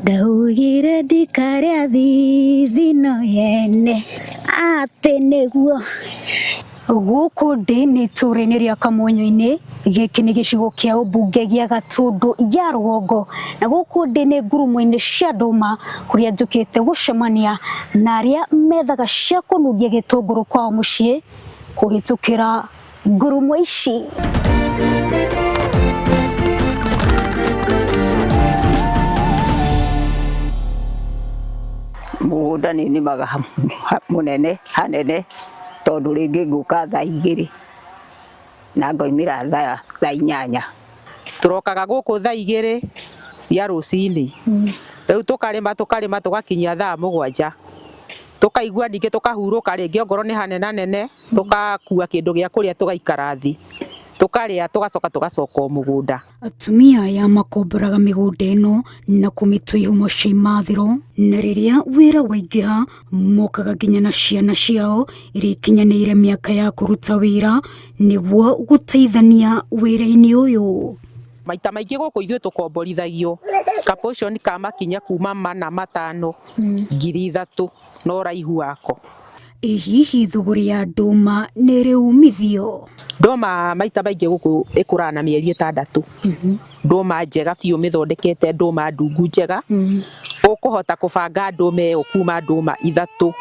Ndaugire ndikarĩa thithino yene atĩ nĩguo. Gũkũ ndĩ nĩ itũũra-inĩ rĩa Kamunyũ-inĩ, gĩkĩ nĩ gĩcigo kĩa ũmbunge gĩa Gatũndũ ya rũgongo, na gũkũ ndĩ nĩ ngurumo-inĩ cia ndũma kũrĩa njũkĩte gũcemania na arĩa methaga cia kũnungia gĩtũngũrũ kwao mũciĩ kũhĩtũkĩra ngurumo ici. Mũgũnda nĩ nĩmaga mũnene hanene tondũ rĩngĩ ngũka thaa 2 na ngoimĩra thaa 8. Tũrokaga gũkũ thaa 2 cia rũcinĩ, rĩu tũkarĩma tũkarĩma tũgakinyia thaa 7, tũkaigua ningĩ tũkahurũka rĩngĩ ongorwo nĩ hanenanene tũgakua kĩndũ gĩa kũrĩa tũgaikara thĩ, tũkarĩa tũgacoka tũgacoka o mũgũnda. Atumia aya makomboraga mĩgũnda ĩno na kũmĩtua ihumo cia imathĩro, na rĩrĩa wĩra waingĩha mokaga nginya na ciana ciao iria ikinyanĩire mĩaka ya kũruta wĩra nĩguo gũteithania wĩra-inĩ ũyũ. Maita maingĩ gũkũ ithuĩ tũkomborithagio ka portion ka makinya kuma 4 5 3,000 na ũraihu wako. Ĩ hihi thũgũrĩ ya ndũma nĩ ĩrĩ umithio? Ndũma maita maingĩ gũkũ ĩkũraga na mĩeri 6. Ndũma njega biũ mĩthondekete ndũma ndungu njega, ũkũhota kũbanga ndũma ĩyo kuma ndũma 3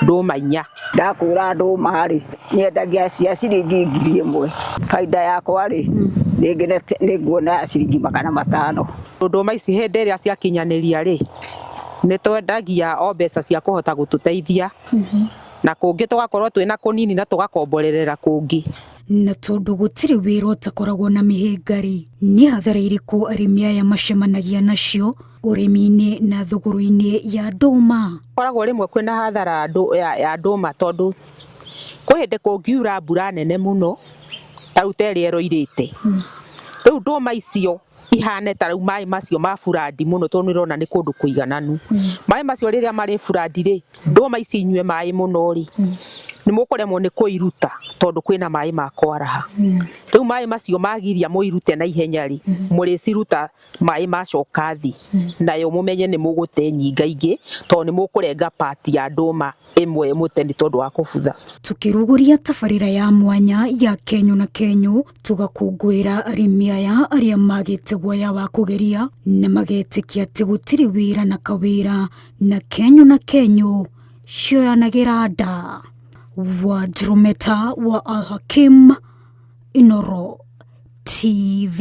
ndũma 4. Ndakũra ndũma rĩ, nyendagia cia ciringi 1,000. Baida yakwa rĩ, rĩngĩ nĩ nguona ya ciringi 500. Ndũma ici hĩndĩ ĩrĩa ciakinyanĩria rĩ, nĩ twendagia o mbeca cia kũhota gũtũteithia, na kũngĩ tũgakorwo twĩna kũnini na tũgakomborerera kũngĩ. Na tondũ gũtirĩ wĩra ũtakoragwo na mĩhĩnga rĩ, nĩ hathara irĩkũ arĩmi aya macemanagia nacio ũrĩmi-inĩ na thũgũrĩ-inĩ ya ndũma? Koragwo rĩmwe kwĩna hathara ya ndũma tondũ kwĩ hĩndĩ kũngiura mbura nene mũno ta rĩu ta ĩrĩa ĩroirĩte, rĩu ndũma icio ihane ta rĩu maĩ macio ma burandi mũno tondũ nĩ ũrona nĩ kũndũ kũigananu. Maĩ macio rĩrĩa marĩ burandi rĩ, ndũma ici inyue maĩ mũno rĩ, nĩ mũkũremwo nĩ kũiruta tondũ kwĩna maĩ ma kwaraha. Rĩu maĩ macio magiria mũirute na ihenya rĩ, mũrĩciruta maĩ macoka thĩ, nayo mũmenye nĩ mũgũte nyingaingĩ tondũ nĩ mũkũrenga part ya ndũma ĩmwe mũte nĩ tondũ wa kũbutha. Tũkĩrugũria tabarĩra ya mwanya ya Kenyũ na Kenyũ, tũgakũngũĩra arĩmi aya arĩa magĩte guoya wa kũgeria na magetĩkia atĩ gũtirĩ wĩra na kawĩra na Kenyũ na Kenyũ cioyanagĩra nda. Wa Drumeta wa Al-Hakim, Inooro TV.